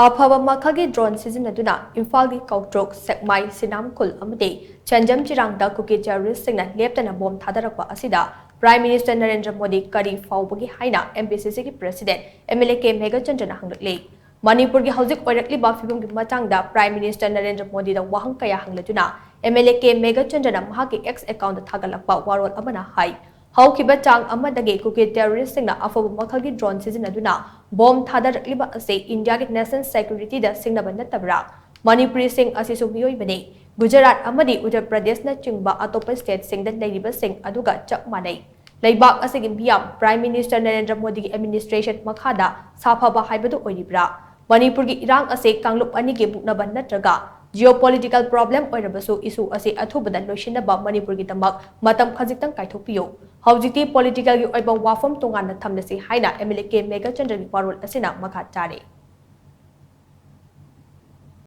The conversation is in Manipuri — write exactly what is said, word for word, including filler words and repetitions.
ꯑꯐꯕ ꯃꯈꯜꯒꯤ drone ꯁꯤꯖꯤꯟꯅꯗꯨꯅ ꯏꯝꯐꯥꯜꯒꯤ ꯀꯧꯇ꯭ꯔꯨꯛ, ꯁꯦꯛꯃꯥꯏ, ꯁꯤꯅꯥꯝꯈꯨꯜ ꯑꯃꯗꯤ ꯆꯦꯟꯖꯝ ꯆꯤꯔꯥꯡꯗ ꯀꯨꯀꯤ terroristꯁꯤꯡꯅ ꯂꯦꯞꯇꯅ bomb ꯊꯥꯗꯔꯛꯄ ꯑꯁꯤꯗ Prime Minister ꯅꯔꯦꯟꯗ꯭ꯔ ꯃꯣꯗꯤ ꯀꯔꯤ ꯐꯥꯎꯕꯒꯦ ꯍꯥꯏꯅ MPCCꯒꯤ President MLA ꯀꯦ ꯃꯦꯘꯆꯟꯗ꯭ꯔꯅ ꯍꯪꯂꯛꯂꯤ꯫ ꯃꯅꯤꯄꯨꯔꯒꯤ ꯍꯧꯖꯤꯛ ꯑꯣꯏꯔꯛꯂꯤꯕ ꯐꯤꯕꯝꯒꯤ ꯃꯇꯥꯡꯗ Prime Minister ꯅꯔꯦꯟꯗ꯭ꯔ ꯃꯣꯗꯤꯗ ꯋꯥꯍꯪ ꯀꯌꯥ ꯍꯪꯂꯗꯨꯅ MLA ꯀꯦ ꯃꯦꯘꯆꯟꯗ꯭ꯔꯅ ꯃꯍꯥꯛꯀꯤ X accountꯇ ꯊꯥꯒꯠꯂꯛꯄ ꯋꯥꯔꯣꯜ ꯑꯃꯅ ꯍꯥꯏ, ꯍꯧꯈꯤꯕ ꯆꯥꯡ ꯑꯃꯗꯒꯤ ꯀꯨꯀꯤ terroristꯁꯤꯡꯅ ꯑꯐꯕ ꯃꯈꯜꯒꯤ drone ꯁꯤꯖꯤꯟꯅꯗꯨꯅ bomb ꯊꯥꯗꯔꯛꯂꯤꯕ ꯑꯁꯤ ꯏꯟꯗꯤꯌꯥꯒꯤ national securityꯗ ꯁꯤꯡꯅꯕ ꯅꯠꯇꯕ꯭ꯔꯥ? ꯃꯅꯤꯄꯨꯔꯤꯁꯤꯡ ꯑꯁꯤꯁꯨ ꯃꯤꯑꯣꯏꯕꯅꯤ꯫ ꯒꯨꯖꯔꯥꯠ ꯑꯃꯗꯤ ꯎꯠꯇꯔ ꯄ꯭ꯔꯗꯦꯁꯅꯆꯤꯡꯕ ꯑꯇꯣꯞꯄ stateꯁꯤꯡꯗ ꯂꯩꯔꯤꯕꯁꯤꯡ ꯑꯗꯨꯒ ꯆꯞ ꯃꯥꯟꯅꯩ꯫ ꯂꯩꯕꯥꯛ ꯑꯁꯤꯒꯤ ꯃꯤꯌꯥꯝ Prime Minister ꯅꯔꯦꯟꯗ꯭ꯔ ꯃꯣꯗꯤꯒꯤ administration ꯃꯈꯥꯗ ꯁꯥꯐꯕ ꯍꯥꯏꯕꯗꯨ ꯑꯣꯏꯔꯤꯕ꯭ꯔꯥ? ꯃꯅꯤꯄꯨꯔꯒꯤ ꯏꯔꯥꯡ ꯑꯁꯤ ꯀꯥꯡꯂꯨꯞ ꯑꯅꯤꯒꯤ ꯃꯨꯛꯅꯕ ꯅꯠꯇ꯭ꯔꯒ geopolitical problem ꯑꯣꯏꯔꯕꯁꯨ issue ꯑꯁꯤ ꯑꯊꯨꯕꯗ ꯂꯣꯏꯁꯤꯟꯅꯕ ꯃꯅꯤꯄꯨꯔꯒꯤꯗꯃꯛ ꯃꯇꯝ ꯈꯖꯤꯛꯇꯪ ꯀꯥꯏꯊꯣꯛꯄꯤꯌꯨ꯫ ꯍꯧꯖꯤꯛꯇꯤ politicalꯒꯤ ꯑꯣꯏꯕ ꯋꯥꯐꯝ ꯇꯣꯉꯥꯟꯅ ꯊꯝꯂꯁꯤ ꯍꯥꯏꯅ MLA ꯀꯦ ꯃꯦꯘꯆꯟꯗ꯭ꯔꯒꯤ ꯋꯥꯔꯣꯜ ꯑꯁꯤꯅ ꯃꯈꯥ ꯇꯥꯔꯤ꯫